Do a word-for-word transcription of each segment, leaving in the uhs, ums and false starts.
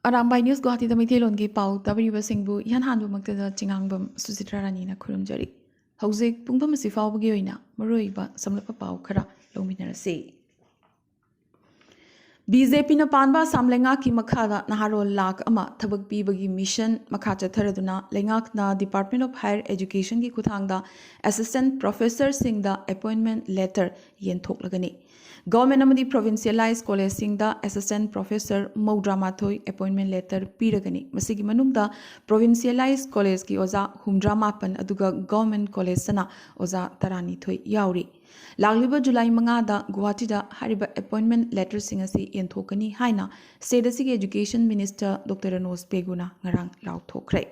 Arambai news ꯒꯨꯋꯥꯍꯥꯇꯤꯗ ꯃꯩꯇꯩꯂꯣꯟꯒꯤ ꯄꯥꯎ ꯇꯥꯕꯤꯔꯤꯕꯁꯤꯡꯕꯨ ꯏꯍꯥꯟ ꯍꯥꯟꯕꯃꯛꯇꯗ ꯆꯤꯉꯥꯡꯕꯝ ꯁꯨꯆꯤꯇ꯭ꯔꯥ ꯔꯥꯅꯤꯅ ꯈꯨꯔꯨꯝꯖꯔꯤ꯫ ꯍꯧꯖꯤꯛ ꯄꯨꯡꯐꯝ ꯑꯁꯤ ꯐꯥꯎꯕꯒꯤ ꯑꯣꯏꯅ ꯃꯔꯨꯑꯣꯏꯕ ꯁꯝꯂꯞꯄ ꯄꯥꯎ ꯈꯔ ꯂꯧꯃꯤꯟꯅꯔꯁꯤ꯫ ꯕꯤ ꯖꯦ ꯄꯤꯅ ꯄꯥꯟꯕ ꯑꯁꯥꯝ ꯂꯩꯉꯥꯛꯀꯤ ꯃꯈꯥꯗ ꯅꯍꯥꯔꯣꯜ ꯂꯥꯈ ꯑꯃ ꯊꯕꯛ ꯄꯤꯕꯒꯤ ꯃꯤꯁꯟ ꯃꯈꯥ ꯆꯠꯊꯔꯗꯨꯅ ꯂꯩꯉꯥꯛꯅ Department of Higher Educationꯒꯤ ꯈꯨꯠꯊꯥꯡꯗ assistant professorꯁꯤꯡꯗ appointment letter ꯌꯦꯟꯊꯣꯛꯂꯒꯅꯤ꯫ Government ꯑꯃꯗꯤ provincialized collegeꯁꯤꯡꯗ assistant professor ꯃꯧꯗ꯭ꯔꯥ ꯃꯥꯊꯣꯏ appointment letter ꯄꯤꯔꯒꯅꯤ꯫ ꯃꯁꯤꯒꯤ ꯃꯅꯨꯡꯗ provincialized collegeꯀꯤ ꯑꯣꯖꯥ ꯍꯨꯝꯗ꯭ꯔꯥ ꯃꯥꯄꯟ ꯑꯗꯨꯒ government collegeꯇꯅ ꯑꯣꯖꯥ ꯇꯔꯥꯅꯤꯊꯣꯏ ꯌꯥꯎꯔꯤ꯫ ꯂꯥꯛꯂꯤꯕ ꯖꯨꯂꯥꯏ ꯃꯉꯥꯗ ꯒꯨꯋꯥꯍꯥꯇꯤꯗ ꯍꯥꯏꯔꯤꯕ appointment letterꯁꯤꯡ ꯑꯁꯤ ꯌꯦꯟꯊꯣꯛꯀꯅꯤ ꯍꯥꯏꯅ state ꯑꯁꯤꯒꯤ education minister Doctor ꯔꯅꯣꯖ ꯄꯦꯒꯨꯅ ꯉꯔꯥꯡ ꯂꯥꯎꯊꯣꯛꯈ꯭ꯔꯦ꯫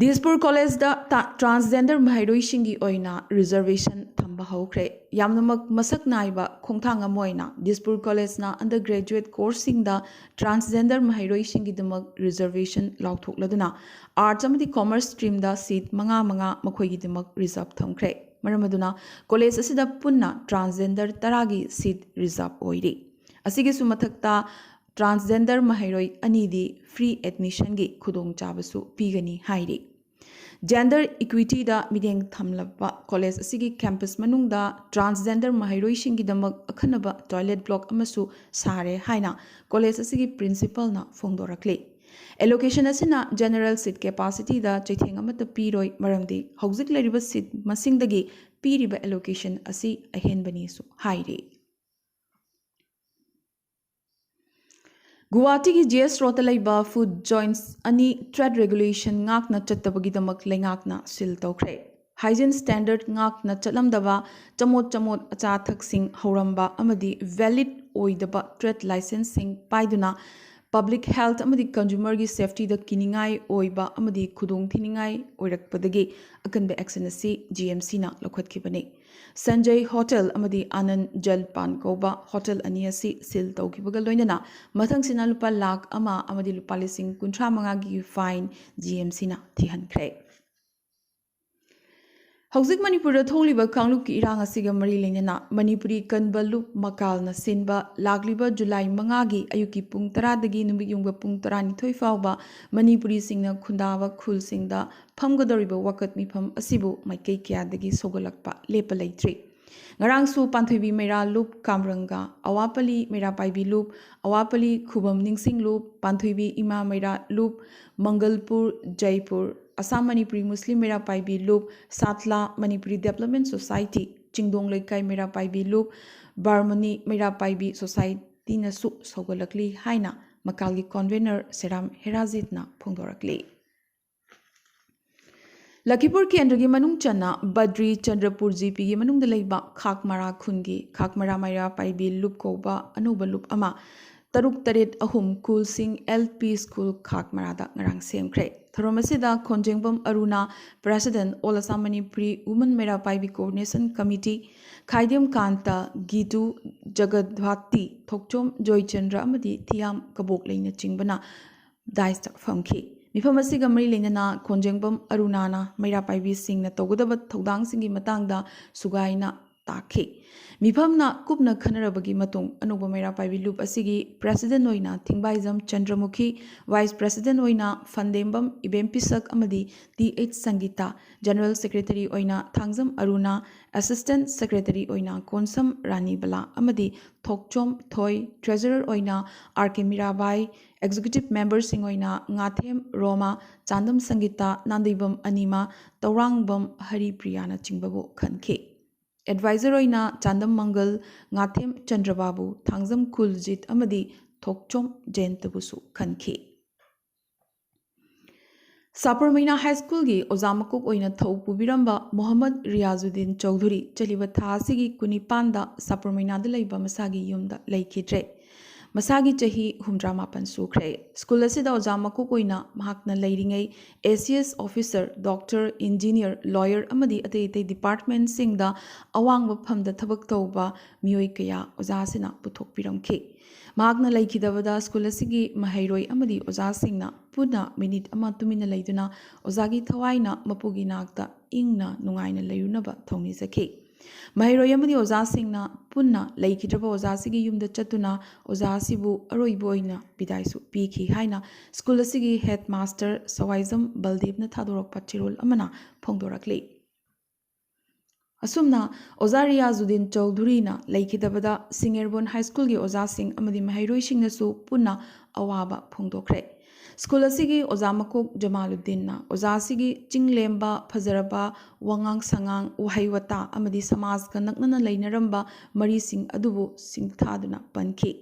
ꯗꯤꯁꯄꯨꯔ ꯀꯣꯂꯦꯖꯇ ꯇ-, transgender ꯃꯍꯩꯔꯣꯏꯁꯤꯡꯒꯤ ꯑꯣꯏꯅ reservation ꯊꯝꯕ ꯍꯧꯈ꯭ꯔꯦ꯫ ꯌꯥꯝꯅꯃꯛ ꯃꯁꯛ ꯅꯥꯏꯕ ꯈꯣꯡꯊꯥꯡ ꯑꯃ ꯑꯣꯏꯅ Dispur ꯀꯣꯂꯦꯖꯅ undergraduate courseꯁꯤꯡꯗ transgender ꯃꯍꯩꯔꯣꯏꯁꯤꯡꯒꯤꯗꯃꯛ reservation ꯂꯥꯎꯊꯣꯛꯂꯗꯨꯅ arts ꯑꯃꯗꯤ commerce streamꯗ seat ꯃꯉꯥ ꯃꯉꯥ ꯃꯈꯣꯏꯒꯤꯗꯃꯛ reserve ꯊꯝꯈ꯭ꯔꯦ꯫ ꯃꯔꯝ ꯑꯗꯨꯅ ꯀꯣꯂꯦꯖ ꯑꯁꯤꯗ ꯄꯨꯟꯅ transgender ꯇꯔꯥꯒꯤ seat reserve ꯑꯣꯏꯔꯤ꯫ ꯑꯁꯤꯒꯤꯁꯨ ꯃꯊꯛꯇ transgender ꯃꯍꯩꯔꯣꯏ ꯑꯅꯤꯗꯤ free admissionꯒꯤ ꯈꯨꯗꯣꯡꯆꯥꯕꯁꯨ ꯄꯤꯒꯅꯤ ꯍꯥꯏꯔꯤ꯫ Gender equityꯗ ꯃꯤꯠꯌꯦꯡ ꯊꯝꯂꯕ ꯀꯣꯂꯦꯖ ꯑꯁꯤꯒꯤ campus ꯃꯅꯨꯡꯗ transgender ꯃꯍꯩꯔꯣꯏꯁꯤꯡꯒꯤꯗꯃꯛ ꯑꯈꯟꯅꯕ toilet block ꯑꯃꯁꯨ ꯁꯥꯔꯦ ꯍꯥꯏꯅ ꯀꯣꯂꯦꯖ ꯑꯁꯤꯒꯤ principalꯅ ꯐꯣꯡꯗꯣꯔꯛꯂꯤ꯫ Allocation ꯑꯁꯤꯅ general seat capacityꯗ ꯆꯩꯊꯦꯡ ꯑꯃꯠꯇ ꯄꯤꯔꯣꯏ, ꯃꯔꯝꯗꯤ ꯍꯧꯖꯤꯛ ꯂꯩꯔꯤꯕ seat ꯃꯁꯤꯡꯗꯒꯤ ꯄꯤꯔꯤꯕ allocation ꯑꯁꯤ ꯑꯍꯦꯟꯕꯅꯤꯁꯨ ꯍꯥꯏꯔꯤ꯫ ꯒꯨꯋꯥꯍꯥꯇꯤꯒꯤ G S Roadꯇ ꯂꯩꯕ food joints ꯑꯅꯤ trade regulation ꯉꯥꯛꯅ ꯆꯠꯇꯕꯒꯤꯗꯃꯛ ꯂꯩꯉꯥꯛꯅ seal ꯇꯧꯈ꯭ꯔꯦ꯫ Hygiene standard ꯉꯥꯛꯅ ꯆꯠꯂꯝꯗꯕ, ꯆꯃꯣꯠ ꯆꯃꯣꯠ ꯑꯆꯥ ꯑꯊꯛꯁꯤꯡ ꯍꯧꯔꯝꯕ ꯑꯃꯗꯤ valid ꯑꯣꯏꯗꯕ trade licenseꯁꯤꯡ ꯄꯥꯏꯗꯨꯅ public health ꯑꯃꯗꯤ consumerꯒꯤ safetyꯗ ꯀꯤꯅꯤꯡꯉꯥꯏ ꯑꯣꯏꯕ ꯑꯃꯗꯤ ꯈꯨꯗꯣꯡꯊꯤꯅꯤꯡꯉꯥꯏ ꯑꯣꯏꯔꯛꯄꯗꯒꯤ ꯑꯀꯟꯕ action ꯑꯁꯤ G M Cꯅ ꯂꯧꯈꯠꯈꯤꯕꯅꯤ꯫ Sanjay Hotel ꯑꯃꯗꯤ Anand Jalpan ꯀꯧꯕ hotel ꯑꯅꯤ ꯑꯁꯤ seal ꯇꯧꯈꯤꯕꯒ ꯂꯣꯏꯅꯅ ꯃꯊꯪꯁꯤꯅ ꯂꯨꯄꯥ ꯂꯥꯈ ꯑꯃ ꯑꯃꯗꯤ ꯂꯨꯄꯥ ꯂꯤꯁꯤꯡ ꯀꯨꯟꯊ꯭ꯔꯥ ꯃꯉꯥꯒꯤ fine G M Cꯅ ꯊꯤꯍꯟꯈ꯭ꯔꯦ꯫ ꯍꯧꯖꯤꯛ ꯃꯅꯤꯄꯨꯔꯗ ꯊꯣꯛꯂꯤꯕ ꯀꯥꯡꯂꯨꯞꯀꯤ ꯏꯔꯥꯡ ꯑꯁꯤꯒ ꯃꯔꯤ ꯂꯩꯅꯅ ꯃꯅꯤꯄꯨꯔꯤ ꯀꯟꯕ ꯂꯨꯞ ꯃꯀꯥꯜꯅ ꯁꯤꯟꯕ ꯂꯥꯛꯂꯤꯕ ꯖꯨꯂꯥꯏ ꯃꯉꯥꯒꯤ ꯑꯌꯨꯛꯀꯤ ꯄꯨꯡ ꯇꯔꯥꯗꯒꯤ ꯅꯨꯃꯤꯠ ꯌꯨꯡꯕ ꯄꯨꯡ ꯇꯔꯥꯅꯤꯊꯣꯏ ꯐꯥꯎꯕ ꯃꯅꯤꯄꯨꯔꯤꯁꯤꯡꯅ ꯈꯨꯟꯗꯥꯕ ꯈꯨꯜꯁꯤꯡꯗ ꯐꯝꯒꯗꯧꯔꯤꯕ ꯋꯥꯀꯠ ꯃꯤꯐꯝ ꯑꯁꯤꯕꯨ ꯃꯥꯏꯀꯩ ꯀꯌꯥꯗꯒꯤ ꯁꯧꯒꯠꯂꯛꯄ ꯂꯦꯞꯄ ꯂꯩꯇ꯭ꯔꯤ꯫ ꯉꯔꯥꯡꯁꯨ ꯄꯥꯟꯊꯣꯏꯕꯤ ꯃꯩꯔꯥ ꯂꯨꯞ ꯀꯥꯝꯔꯪꯒ, ꯑꯋꯥꯄꯜꯂꯤ ꯃꯩꯔꯥ ꯄꯥꯏꯕꯤ ꯂꯨꯞ, ꯑꯋꯥꯄꯜꯂꯤ ꯈꯨꯕꯝ ꯅꯤꯡꯁꯤꯡ ꯂꯨꯞ, ꯄꯥꯟꯊꯣꯏꯕꯤ ꯏꯃꯥ ꯃꯩꯔꯥ ꯂꯨꯞ, ꯃꯪꯒꯜꯄꯨꯔ, ꯖꯩꯄꯨꯔ, ꯑꯁꯥꯝ ꯃꯅꯤꯄꯨꯔꯤ ꯃꯨꯁꯂꯤꯝ ꯃꯩꯔꯥ ꯄꯥꯏꯕꯤ ꯂꯨꯞ, ꯁꯥꯠꯂꯥ ꯃꯅꯤꯄꯨꯔꯤ ꯗꯦꯕꯂꯞꯃꯦꯟ ꯁꯣꯁꯥꯏꯇꯤ, ꯆꯤꯡꯗꯣꯡ ꯂꯩꯀꯥꯏ ꯃꯩꯔꯥ ꯄꯥꯏꯕꯤ ꯂꯨꯞ, ꯕꯥꯔꯃꯅꯤ ꯃꯩꯔꯥ ꯄꯥꯏꯕꯤ ꯁꯣꯁꯥꯏꯇꯤꯅꯁꯨ ꯁꯧꯒꯠꯂꯛꯂꯤ ꯍꯥꯏꯅ ꯃꯀꯥꯜꯒꯤ ꯀꯣꯟꯚꯦꯅꯔ ꯁꯦꯔꯥꯝ ꯍꯦꯔꯥꯖꯤꯠꯅ ꯐꯣꯡꯗꯣꯔꯛꯂꯤ꯫ ꯂꯈꯤꯄꯨꯔ ꯀꯦꯟꯗ꯭ꯔꯒꯤ ꯃꯅꯨꯡ ꯆꯟꯅ ꯕꯗ꯭ꯔꯤ ꯆꯟꯗ꯭ꯔꯄꯨꯔ ꯖꯤꯄꯤꯒꯤ ꯃꯅꯨꯡꯗ ꯂꯩꯕ ꯈꯥꯛꯃꯔꯥ ꯈꯨꯟꯒꯤ ꯈꯥꯛꯃꯔꯥ ꯃꯩꯔꯥ ꯄꯥꯏꯕꯤ ꯂꯨꯞ ꯀꯧꯕ ꯑꯅꯧꯕ ꯂꯨꯞ ꯑꯃ ꯇꯔꯨꯛ ꯇꯔꯦꯠ ꯑꯍꯨꯝ ꯀꯨꯜꯁꯤꯡ ꯑꯦꯜ ꯄꯤ ꯁ꯭ꯀꯨꯜ ꯈꯥꯛꯃꯔꯥꯗ ꯉꯔꯥꯡ ꯁꯦꯝꯈ꯭ꯔꯦ꯫ ꯊꯧꯔꯝ ꯑꯁꯤꯗ ꯈꯣꯟꯖꯦꯡꯕꯝ ꯑꯔꯨꯅꯥ, president all Assam Manipuri woman Meira Paibi coordination committee, Khaidem Kanta, Gitu Jagatvati, Thokchom Joychandra ꯑꯃꯗꯤ ꯊꯤꯌꯥꯝ ꯀꯕꯣꯛꯂꯩꯅꯆꯤꯡꯕꯅ ꯗꯥꯏꯁꯇ ꯐꯝꯈꯤ꯫ ꯃꯤꯐꯝ ꯑꯁꯤꯒ ꯃꯔꯤ ꯂꯩꯅꯅ ꯈꯣꯟꯖꯦꯡꯕꯝ ꯑꯔꯨꯅꯥꯅ ꯃꯩꯔꯥ ꯄꯥꯏꯕꯤꯁꯤꯡꯅ ꯇꯧꯒꯗꯕ ꯊꯧꯗꯥꯡꯁꯤꯡꯒꯤ ꯃꯇꯥꯡꯗ ꯁꯨꯒꯥꯏꯅ ꯇꯥꯛꯈꯤ꯫ ꯃꯤꯐꯝꯅ ꯀꯨꯞꯅ ꯈꯟꯅꯔꯕꯒꯤ ꯃꯇꯨꯡ ꯑꯅꯧꯕ ꯃꯩꯔꯥ ꯄꯥꯏꯕꯤ ꯂꯨꯞ ꯑꯁꯤꯒꯤ ꯄ꯭ꯔꯦꯁꯤꯗꯦꯟꯠ ꯑꯣꯏꯅ ꯊꯤꯡꯕꯥꯏꯖꯝ ꯆꯟꯗ꯭ꯔꯃꯨꯈꯤ, ꯚꯥꯏꯁ ꯄ꯭ꯔꯦꯁꯤꯗꯦꯟꯠ ꯑꯣꯏꯅ ꯐꯟꯗꯦꯝꯕꯝ ꯏꯕꯦꯝꯄꯤꯁꯛ ꯑꯃꯗꯤ ꯇꯤ ꯑꯩꯆ ꯁꯪꯒꯤꯇꯥ, ꯖꯦꯅꯔꯦꯜ ꯁꯦꯀ꯭ꯔꯦꯇꯔꯤ ꯑꯣꯏꯅ ꯊꯥꯡꯖꯝ ꯑꯔꯨꯅꯥ, ꯑꯦꯁꯤꯁꯇꯦꯟꯠ ꯁꯦꯀ꯭ꯔꯦꯇꯔꯤ ꯑꯣꯏꯅ ꯀꯣꯟꯁꯝ ꯔꯥꯅꯤꯕꯂꯥ ꯑꯃꯗꯤ ꯊꯣꯛꯆꯣꯝ ꯊꯣꯏ, ꯇ꯭ꯔꯦꯖꯔꯔ ꯑꯣꯏꯅ ꯑꯥꯔ ꯀꯦ ꯃꯤꯔꯥꯕꯥꯏ, ꯑꯦꯛꯖꯤꯀ꯭ꯌꯨꯇꯤꯚ ꯃꯦꯝꯕꯔꯁꯤꯡ ꯑꯣꯏꯅ ꯉꯥꯊꯦꯝ ꯔꯣꯃꯥ, ꯆꯥꯟꯗꯝ ꯁꯪꯒꯤꯇꯥ, ꯅꯥꯟꯗꯩꯕꯝ ꯑꯅꯤꯃꯥ, ꯇꯧꯔꯥꯡꯕꯝ ꯍꯔꯤꯄ꯭ꯔꯤꯌꯥꯅꯆꯤꯡꯕꯕꯨ ꯈꯟꯈꯤ꯫ ꯑꯦꯗꯚꯥꯏꯖꯔ ꯑꯣꯏꯅ ꯆꯥꯟꯗꯝ ꯃꯪꯒꯜ, ꯉꯥꯊꯦꯝ ꯆꯟꯗ꯭ꯔꯕꯥꯕꯨ, ꯊꯥꯡꯖꯝ ꯀꯨꯜꯖꯤꯠ ꯑꯃꯗꯤ ꯊꯣꯛꯆꯣꯝ ꯖꯌꯟꯇꯕꯨꯁꯨ ꯈꯟꯈꯤ꯫ ꯁꯥꯄꯨꯔꯃꯩꯅ ꯍꯥꯏ ꯁ꯭ꯀꯨꯜꯒꯤ ꯑꯣꯖꯥ ꯃꯀꯣꯛ ꯑꯣꯏꯅ ꯊꯧ ꯄꯨꯕꯤꯔꯝꯕ ꯃꯣꯍꯝꯃꯗ ꯔꯤꯌꯥꯖꯨꯗꯤꯟ ꯆꯧꯙꯨꯔꯤ ꯆꯠꯂꯤꯕ ꯊꯥ ꯑꯁꯤꯒꯤ ꯀꯨꯟꯅꯤꯄꯥꯟꯗ ꯁꯥꯄꯨꯔꯃꯩꯅꯥꯗ ꯂꯩꯕ ꯃꯁꯥꯒꯤ ꯌꯨꯝꯗ ꯂꯩꯈꯤꯗ꯭ꯔꯦ꯫ ꯃꯁꯥꯒꯤ ꯆꯍꯤ ꯍꯨꯝꯗ꯭ꯔꯥ ꯃꯥꯄꯟ ꯁꯨꯈ꯭ꯔꯦ꯫ ꯁ꯭ꯀꯨꯜ ꯑꯁꯤꯗ ꯑꯣꯖꯥ ꯃꯀꯣꯛ ꯑꯣꯏꯅ ꯃꯍꯥꯛꯅ ꯂꯩꯔꯤꯉꯩ A C S officer, doctor, engineer, lawyer ꯑꯃꯗꯤ ꯑꯇꯩ ꯑꯇꯩ ꯗꯤꯄꯥꯔꯠꯃꯦꯟꯁꯤꯡꯗ ꯑꯋꯥꯡꯕ ꯐꯝꯗ ꯊꯕꯛ ꯇꯧꯕ ꯃꯤꯑꯣꯏ ꯀꯌꯥ ꯑꯣꯖꯥ ꯑꯁꯤꯅ ꯄꯨꯊꯣꯛꯄꯤꯔꯝꯈꯤ꯫ ꯃꯍꯥꯛꯅ ꯂꯩꯈꯤꯗꯕꯗ ꯁ꯭ꯀꯨꯜ ꯑꯁꯤꯒꯤ ꯃꯍꯩꯔꯣꯏ ꯑꯃꯗꯤ ꯑꯣꯖꯥꯁꯤꯡꯅ ꯄꯨꯟꯅ ꯃꯤꯅꯤꯠ ꯑꯃ ꯇꯨꯃꯤꯟꯅ ꯂꯩꯗꯨꯅ ꯑꯣꯖꯥꯒꯤ ꯊꯋꯥꯏꯅ ꯃꯄꯨꯒꯤ ꯅꯥꯛꯇ ꯏꯪꯅ ꯅꯨꯡꯉꯥꯏꯅ ꯂꯩꯔꯨꯅꯕ ꯊꯧꯅꯤꯖꯈꯤ꯫ ꯃꯍꯩꯔꯣꯏ ꯑꯃꯗꯤ ꯑꯣꯖꯥꯁꯤꯡꯅ ꯄꯨꯟꯅ ꯂꯩꯈꯤꯗ꯭ꯔꯕ ꯑꯣꯖꯥꯁꯤꯒꯤ ꯌꯨꯝꯗ ꯆꯠꯇꯨꯅ ꯑꯣꯖꯥ ꯑꯁꯤꯕꯨ ꯑꯔꯣꯏꯕ ꯑꯣꯏꯅ ꯕꯤꯗꯥꯏꯁꯨ ꯄꯤꯈꯤ ꯍꯥꯏꯅ ꯁ꯭ꯀꯨꯜ ꯑꯁꯤꯒꯤ ꯍꯦꯗ ꯃꯥꯁꯇꯔ ꯁꯋꯥꯏꯖꯝ ꯕꯜꯗꯦꯕꯅ ꯊꯥꯗꯣꯔꯛꯄ ꯆꯦꯔꯣꯜ ꯑꯃꯅ ꯐꯣꯡꯗꯣꯔꯛꯂꯤ꯫ ꯑꯁꯨꯝꯅ ꯑꯣꯖꯥ ꯔꯤꯌꯥꯖꯨꯗꯤꯟ ꯆꯧꯙꯨꯔꯤꯅ ꯂꯩꯈꯤꯗꯕꯗ ꯁꯤꯡꯑꯦꯔꯕꯣꯟ ꯍꯥꯏ ꯁ꯭ꯀꯨꯜꯒꯤ ꯑꯣꯖꯥꯁꯤꯡ ꯑꯃꯗꯤ ꯃꯍꯩꯔꯣꯏꯁꯤꯡꯅꯁꯨ ꯄꯨꯟꯅ ꯑꯋꯥꯕ ꯐꯣꯡꯗꯣꯛꯈ꯭ꯔꯦ꯫ ꯁ꯭ꯀꯨꯜ ꯑꯁꯤꯒꯤ ꯑꯣꯖꯥ ꯃꯀꯣꯛ ꯖꯃꯥꯂꯨꯗꯤꯟꯅ ꯑꯣꯖꯥ ꯑꯁꯤꯒꯤ ꯆꯤꯡ ꯂꯦꯝꯕ, ꯐꯖꯔꯕ ꯋꯥꯉꯥꯡ ꯁꯉꯥꯡ, ꯋꯥꯍꯩ ꯋꯥꯇꯥ ꯑꯃꯗꯤ ꯁꯃꯥꯖꯒ ꯅꯛꯅꯅ ꯂꯩꯅꯔꯝꯕ ꯃꯔꯤꯁꯤꯡ ꯑꯗꯨꯕꯨ ꯁꯤꯡꯊꯥꯗꯨꯅ ꯄꯟꯈꯤ꯫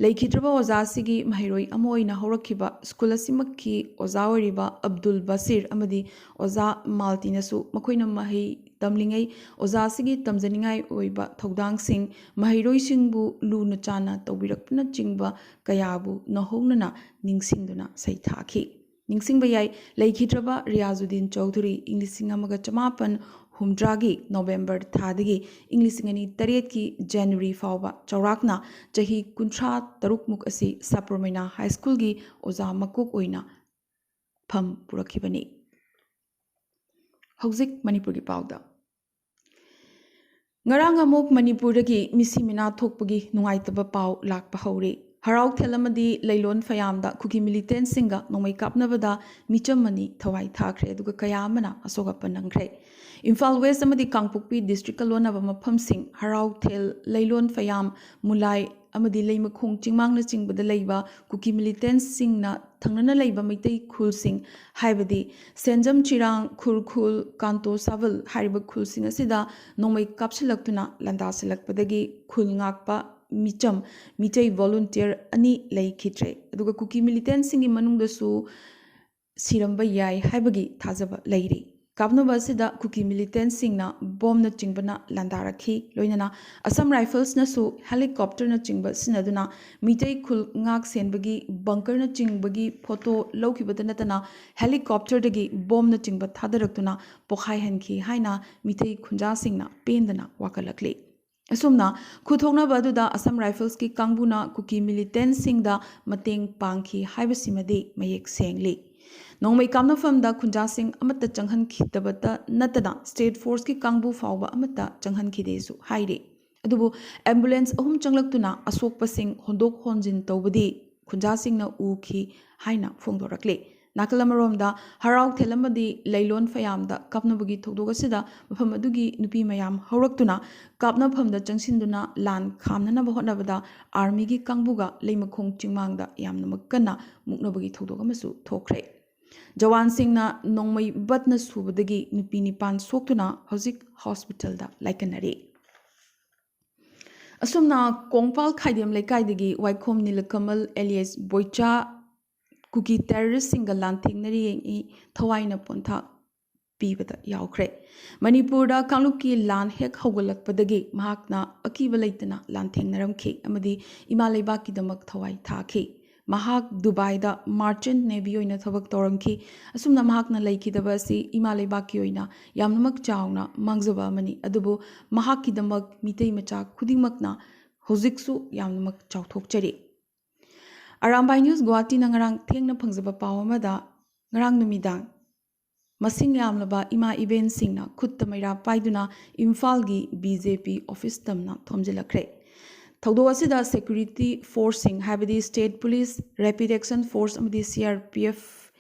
ꯂꯩꯈꯤꯗ꯭ꯔꯕ ꯑꯣꯖꯥ ꯑꯁꯤꯒꯤ ꯃꯍꯩꯔꯣꯏ ꯑꯃ ꯑꯣꯏꯅ ꯍꯧꯔꯛꯈꯤꯕ ꯁ꯭ꯀꯨꯜ ꯑꯁꯤꯃꯛꯀꯤ ꯑꯣꯖꯥ ꯑꯣꯏꯔꯤꯕ ꯑꯕꯗꯨꯜ ꯕꯁꯤꯔ ꯑꯃꯗꯤ ꯑꯣꯖꯥ ꯃꯥꯜꯇꯤꯅꯁꯨ ꯃꯈꯣꯏꯅ ꯃꯍꯩ ꯇꯝꯂꯤꯉꯩ ꯑꯣꯖꯥ ꯑꯁꯤꯒꯤ ꯇꯝꯖꯅꯤꯡꯉꯥꯏ ꯑꯣꯏꯕ ꯊꯧꯗꯥꯡꯁꯤꯡ, ꯃꯍꯩꯔꯣꯏꯁꯤꯡꯕꯨ ꯂꯨꯅ ꯆꯥꯟꯅ ꯇꯧꯕꯤꯔꯛꯄꯅꯆꯤꯡꯕ ꯀꯌꯥꯕꯨ ꯅꯧꯍꯧꯅꯅ ꯅꯤꯡꯁꯤꯡꯗꯨꯅ ꯁꯩꯊꯥꯈꯤ꯫ ꯅꯤꯡꯁꯤꯡꯕ ꯌꯥꯏ, ꯂꯩꯈꯤꯗ꯭ꯔꯕ ꯔꯤꯌꯥꯖꯨꯗꯤꯟ ꯆꯧꯙꯨꯔꯤ ꯏꯪ ꯂꯤꯁꯤꯡ ꯑꯃꯒ ꯆꯃꯥꯄꯟ ꯍꯨꯝꯗ꯭ꯔꯥꯒꯤ ꯅꯣꯕꯦꯝꯕꯔ ꯊꯥꯗꯒꯤ ꯏꯪ ꯂꯤꯁꯤꯡ ꯑꯅꯤ ꯇꯔꯦꯠꯀꯤ ꯖꯅꯋꯥꯔꯤ ꯐꯥꯎꯕ ꯆꯥꯎꯔꯥꯛꯅ ꯆꯍꯤ ꯀꯨꯟꯊ꯭ꯔꯥ ꯇꯔꯨꯛꯃꯨꯛ ꯑꯁꯤ ꯁꯥꯄꯨꯔꯃꯩꯅꯥ ꯍꯥꯏ ꯁ꯭ꯀꯨꯜꯒꯤ ꯑꯣꯖꯥ ꯃꯀꯣꯛ ꯑꯣꯏꯅ ꯐꯝ ꯄꯨꯔꯛꯈꯤꯕꯅꯤ꯫ ꯍꯧꯖꯤꯛ ꯃꯅꯤꯄꯨꯔꯒꯤ ꯄꯥꯎꯗ꯫ ꯉꯔꯥꯡ ꯑꯃꯨꯛ ꯃꯅꯤꯄꯨꯔꯗꯒꯤ ꯃꯤꯁꯤ ꯃꯤꯅꯥ ꯊꯣꯛꯄꯒꯤ ꯅꯨꯡꯉꯥꯏꯇꯕ ꯄꯥꯎ ꯂꯥꯛꯄ ꯍꯧꯔꯦ꯫ ꯍꯔꯥꯎꯊꯦꯜ ꯑꯃꯗꯤ ꯂꯩꯂꯣꯟ ꯐꯌꯥꯝꯗ ꯀꯨꯀꯤ ꯃꯤꯂꯤꯇꯦꯟꯁꯤꯡꯒ ꯅꯣꯡꯃꯩ ꯀꯥꯞꯅꯕꯗ ꯃꯤꯆꯝ ꯑꯅꯤ ꯊꯋꯥꯏ ꯊꯥꯈ꯭ꯔꯦ, ꯑꯗꯨꯒ ꯀꯌꯥ ꯑꯃꯅ ꯑꯁꯣꯛ ꯑꯄꯟ ꯅꯪꯈ꯭ꯔꯦ꯫ ꯏꯝꯐꯥꯜ ꯋꯦꯁ ꯑꯃꯗꯤ ꯀꯥꯡꯄꯣꯛꯄꯤ ꯗꯤꯁꯇ꯭ꯔꯤꯛꯀ ꯂꯣꯟꯅꯕ ꯃꯐꯝꯁꯤꯡ ꯍꯔꯥꯎꯊꯦꯜ, ꯂꯩꯂꯣꯟ ꯐꯌꯥꯝ, ꯃꯨꯂꯥꯏ ꯑꯃꯗꯤ ꯂꯩꯃꯈꯣꯡ ꯆꯤꯡꯃꯥꯡꯅꯆꯤꯡꯕꯗ ꯂꯩꯕ ꯀꯨꯀꯤ ꯃꯤꯂꯤꯇꯦꯟꯁꯤꯡꯅ ꯊꯪꯅꯅ ꯂꯩꯕ ꯃꯩꯇꯩ ꯈꯨꯜꯁꯤꯡ, ꯍꯥꯏꯕꯗꯤ ꯁꯦꯟꯖꯝ ꯆꯤꯔꯥꯡ, ꯈꯨꯔꯈꯨꯜ, ꯀꯥꯟꯇꯣ ꯁꯥꯕꯜ ꯍꯥꯏꯔꯤꯕ ꯈꯨꯜꯁꯤꯡ ꯑꯁꯤꯗ ꯅꯣꯡꯃꯩ ꯀꯥꯞꯁꯤꯜꯂꯛꯇꯨꯅ ꯂꯥꯟꯗꯥꯁꯤꯜꯂꯛꯄꯗꯒꯤ ꯈꯨꯜ ꯉꯥꯛꯄ ꯃꯤꯆꯝ, ꯃꯤꯇꯩ ꯚꯣꯂꯨꯟꯇꯤꯌꯔ ꯑꯅꯤ ꯂꯩꯈꯤꯗ꯭ꯔꯦ꯫ ꯑꯗꯨꯒ ꯀꯨꯀꯤ ꯃꯤꯂꯤꯇꯦꯟꯁꯤꯡꯒꯤ ꯃꯅꯨꯡꯗꯁꯨ ꯁꯤꯔꯝꯕ ꯌꯥꯏ ꯍꯥꯏꯕꯒꯤ ꯊꯥꯖꯕ ꯂꯩꯔꯤ꯫ ꯀꯥꯞꯅꯕ ꯑꯁꯤꯗ ꯀꯨꯀꯤ ꯃꯤꯂꯤꯇꯦꯟꯁꯤꯡꯅ ꯕꯣꯝꯅꯆꯤꯡꯕꯅ ꯂꯥꯟꯗꯥꯔꯛꯈꯤ꯫ ꯂꯣꯏꯅꯅ ꯑꯁꯥꯝ ꯔꯥꯏꯐꯜꯁꯅꯁꯨ ꯍꯦꯂꯤꯀꯣꯞꯇꯔꯅꯆꯤꯡꯕ ꯁꯤꯖꯤꯟꯅꯗꯨꯅ ꯃꯤꯇꯩ ꯈꯨꯜ ꯉꯥꯛ ꯁꯦꯟꯕꯒꯤ ꯕꯪꯀꯔꯅꯆꯤꯡꯕꯒꯤ ꯐꯣꯇꯣ ꯂꯧꯈꯤꯕꯇ ꯅꯠꯇꯅ ꯍꯦꯂꯤꯀꯣꯞꯇꯔꯗꯒꯤ ꯕꯣꯝꯅꯆꯤꯡꯕ ꯊꯥꯗꯔꯛꯇꯨꯅ ꯄꯣꯈꯥꯏꯍꯟꯈꯤ ꯍꯥꯏꯅ ꯃꯤꯇꯩ ꯈꯨꯟꯖꯥꯁꯤꯡꯅ ꯄꯦꯟꯗꯅ ꯋꯥꯀꯠꯂꯛꯂꯤ꯫ ꯑꯁꯨꯝꯅ ꯈꯨꯊꯣꯛꯅꯕ ꯑꯗꯨꯗ ꯑꯁꯥꯝ ꯔꯥꯏꯐꯜꯁꯀꯤ ꯀꯥꯡꯕꯨꯅ ꯀꯨꯀꯤ ꯃꯤꯂꯤꯇꯦꯟꯁꯤꯡꯗ ꯃꯇꯦꯡ ꯄꯥꯡꯈꯤ ꯍꯥꯏꯕꯁꯤꯃꯗꯤ ꯃꯌꯦꯛ ꯁꯦꯡꯂꯤ꯫ ꯅꯣꯡꯃꯩ ꯀꯥꯞꯅꯐꯝꯗ ꯈꯨꯟꯖꯥꯁꯤꯡ ꯑꯃꯠꯇ ꯆꯪꯍꯟꯈꯤꯗꯕꯇ ꯅꯠꯇꯅ ꯁ꯭ꯇꯦꯠ ꯐꯣꯔꯁꯀꯤ ꯀꯥꯡꯕꯨ ꯐꯥꯎꯕ ꯑꯃꯠꯇ ꯆꯪꯍꯟꯈꯤꯗꯦꯁꯨ ꯍꯥꯏꯔꯤ꯫ ꯑꯗꯨꯕꯨ ꯑꯦꯝꯕꯨꯂꯦꯟꯁ ꯑꯍꯨꯝ ꯆꯪꯂꯛꯇꯨꯅ ꯑꯁꯣꯛꯄꯁꯤꯡ ꯍꯣꯟꯗꯣꯛ ꯍꯣꯟꯖꯤꯟ ꯇꯧꯕꯗꯤ ꯈꯨꯟꯖꯥꯁꯤꯡꯅ ꯎꯈꯤ ꯍꯥꯏꯅ ꯐꯣꯡꯗꯣꯔꯛꯂꯤ꯫ ꯅꯥꯀꯜ ꯑꯃꯔꯣꯝꯗ ꯍꯔꯥꯎ ꯊꯦꯜ ꯑꯃꯗꯤ ꯂꯩꯂꯣꯟ ꯐꯌꯥꯝꯗ ꯀꯥꯞꯅꯕꯒꯤ ꯊꯧꯗꯣꯛ ꯑꯁꯤꯗ ꯃꯐꯝ ꯑꯗꯨꯒꯤ ꯅꯨꯄꯤ ꯃꯌꯥꯝ ꯍꯧꯔꯛꯇꯨꯅ ꯀꯥꯞꯅꯐꯝꯗ ꯆꯪꯁꯤꯟꯗꯨꯅ ꯂꯥꯟ ꯈꯥꯝꯅꯅꯕ ꯍꯣꯠꯅꯕꯗ ꯑꯥꯔꯃꯤꯒꯤ ꯀꯥꯡꯕꯨꯒ ꯂꯩꯃꯈꯣꯡ ꯆꯤꯡꯃꯥꯡꯗ ꯌꯥꯝꯅꯃꯛ ꯀꯟꯅ ꯃꯨꯛꯅꯕꯒꯤ ꯊꯧꯗꯣꯛ ꯑꯃꯁꯨ ꯊꯣꯛꯈ꯭ꯔꯦ꯫ ꯖꯋꯥꯟꯁꯤꯡꯅ ꯅꯣꯡꯃꯩ ꯕꯠꯅ ꯁꯨꯕꯗꯒꯤ ꯅꯨꯄꯤ ꯅꯤꯄꯥꯟ ꯁꯣꯛꯇꯨꯅ ꯍꯧꯖꯤꯛ ꯍꯣꯁꯄꯤꯇꯥꯜꯗ ꯂꯥꯏꯀꯠꯅꯔꯤ꯫ ꯑꯁꯨꯝꯅ ꯀꯣꯡꯄꯥꯜ ꯈꯥꯏꯗꯦꯝ ꯂꯩꯀꯥꯏꯗꯒꯤ ꯋꯥꯏꯈꯣꯝ ꯅꯤꯂꯀꯃꯜ alias ꯕꯣꯏꯆꯥ ꯀꯨꯀꯤ ꯇꯦꯔꯣꯔꯤꯁꯁꯤꯡꯒ ꯂꯥꯟꯊꯦꯡꯅꯔꯤ ꯌꯦꯡꯏ ꯊꯋꯥꯏꯅ ꯄꯣꯟꯊꯥ ꯄꯤꯕꯗ ꯌꯥꯎꯈ꯭ꯔꯦ꯫ ꯃꯅꯤꯄꯨꯔꯗ ꯀꯥꯡꯂꯨꯞꯀꯤ ꯂꯥꯟ ꯍꯦꯛ ꯍꯧꯒꯠꯂꯛꯄꯗꯒꯤ ꯃꯍꯥꯛꯅ ꯑꯀꯤꯕ ꯂꯩꯇꯅ ꯂꯥꯟꯊꯦꯡꯅꯔꯝꯈꯤ ꯑꯃꯗꯤ ꯏꯃꯥ ꯂꯩꯕꯥꯛꯀꯤꯗꯃꯛ ꯊꯋꯥꯏ ꯊꯥꯈꯤ꯫ ꯃꯍꯥꯛ ꯗꯨꯕꯥꯏꯗ merchant navy ꯑꯣꯏꯅ ꯊꯕꯛ ꯇꯧꯔꯝꯈꯤ꯫ ꯑꯁꯨꯝꯅ ꯃꯍꯥꯛꯅ ꯂꯩꯈꯤꯗꯕ ꯑꯁꯤ ꯏꯃꯥ ꯂꯩꯕꯥꯛꯀꯤ ꯑꯣꯏꯅ ꯌꯥꯝꯅꯃꯛ ꯆꯥꯎꯅ ꯃꯥꯡꯖꯕ ꯑꯃꯅꯤ꯫ ꯑꯗꯨꯕꯨ ꯃꯍꯥꯛꯀꯤꯗꯃꯛ ꯃꯤꯇꯩ ꯃꯆꯥ ꯈꯨꯗꯤꯡꯃꯛꯅ ꯍꯧꯖꯤꯛꯁꯨ ꯌꯥꯝꯅꯃꯛ ꯆꯥꯎꯊꯣꯛꯆꯔꯤ꯫ ꯑꯔꯥꯝꯕꯥꯏ ꯅ꯭ꯌꯨꯁ ꯒꯨꯋꯥꯍꯥꯇꯤꯅ ꯉꯔꯥꯡ ꯊꯦꯡꯅ ꯐꯪꯖꯕ ꯄꯥꯎ ꯑꯃꯗ, ꯉꯔꯥꯡ ꯅꯨꯃꯤꯗꯥꯡ ꯃꯁꯤꯡ ꯌꯥꯝꯂꯕ ꯏꯃꯥ ꯏꯕꯦꯟꯁꯤꯡꯅ ꯈꯨꯠꯇ ꯃꯩꯔꯥ ꯄꯥꯏꯗꯨꯅ ꯏꯝꯐꯥꯜꯒꯤ ꯕꯤ ꯖꯦ ꯄꯤ ꯑꯣꯐꯤꯁ ꯇꯝꯅ ꯊꯣꯝꯖꯤꯜꯂꯛꯈ꯭ꯔꯦ꯫ ꯊꯧꯗꯣꯛ ꯑꯁꯤꯗ ꯁꯦꯀ꯭ꯌꯨꯔꯤꯇꯤ ꯐꯣꯔꯁꯁꯤꯡ, ꯍꯥꯏꯕꯗꯤ ꯁ꯭ꯇꯦꯠ ꯄꯨꯂꯤꯁ, ꯔꯦꯄꯤꯗ ꯑꯦꯛꯁꯟ ꯐꯣꯔꯁ ꯑꯃꯗꯤ ꯁꯤ ꯑꯥꯔ ꯄꯤ ꯑꯦꯐ